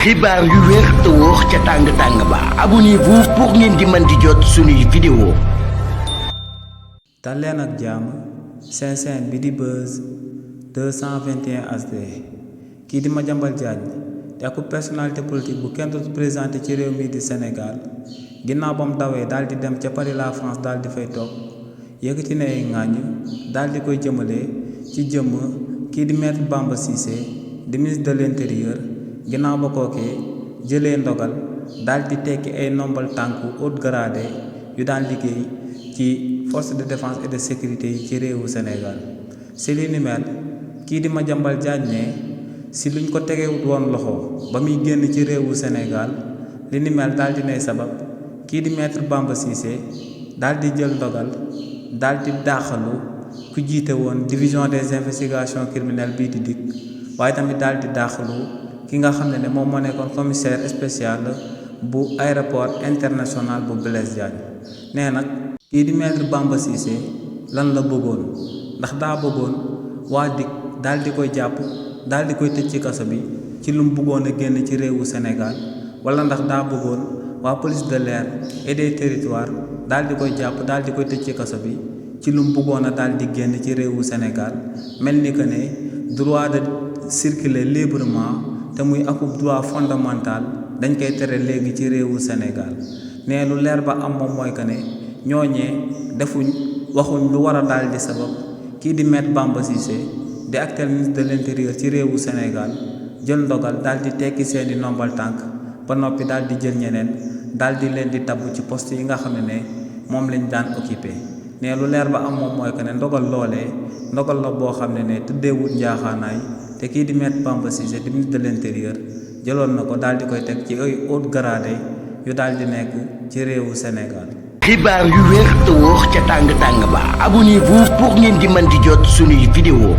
xibaar yu wér te wóor ca tàng ba abonnez-vous pour ngeen di mën di jot suñuy vidéo. dal leen ak jàmm seen chaîne bi di Buzz 221 HD kii di Madiambal Diagne te ak personnalité politique bu kenn dootu présenté ci réew mi di Sénégal ginnaaw ba mu dawee daal di dem ca Paris la France daal di fay toog yëkkati na ay ŋàññ daal di koy jëmale ci jëmm kii di maître Bamba Cissé di ministre de l'intérieur ginnaaw ba kookee jëlee ndogal daal di tekki ay nombal tànku haut gradé yu daan liggéey ci force de défense et de sécurité yi ci réewu Sénégal si li ni mel kii di Madiambal Diagne ne si luñ ko tegewut woon loxo ba muy génn ci réewu Sénégal li ni mel daal di nay sabab kii di maître Bamba Cissé daal di jël ndogal daal di daaxalu ku jiite woon division des investigations criminelles bii di DIC waaye tamit daal di daaxalu ki nga xam ne moom moo nekkoon commissaire spécial bu aéroport international bu Blaise Diagne nee nag kii di maître Bamba Cissé lan la bëggoon ndax daa bëggoon waa DIC daal di koy jàpp daal di koy tëj ci kaso bi ci lu mu bëggoon a génn ci réewu Sénégal wala ndax daa bëggoon waa police de l'air et des territoires daal di koy jàpp daal di koy tëj ci kaso bi ci lu mu bëggoon a daal di génn ci réewu Sénégal mel ni que ne droit de circuler librement te muy akub droit fondamental dañ koy tere léegi ci réewu Sénégal ne lu leer ba am moom mooy que ne ñooñee defuñ waxuñ lu war a daal di sabab kii di maître Bamba Cissé di actuel ministre de l'intérieur ci réewu Sénégal jël ndogal daal di tekki seeni nombal tànk ba noppi daal di jël ñeneen daal di leen di tabb ci poste yi nga xam ne moom lañ daan occupé ne lu leer ba am moom mooy que ne ndogal loolee ndogal la boo xam ne tëddeewut njaaxaanaay te kii di maître Bamba Cissé di ministre de l'intérieur jëloon na ko daal di koy teg ci ay haut gradé yu daal di nekk ci réewu Sénégal. xibaar yu wér te wóor ca tàng ba abonnez-vous pour ngeen di mën di jot suñuy vidéo.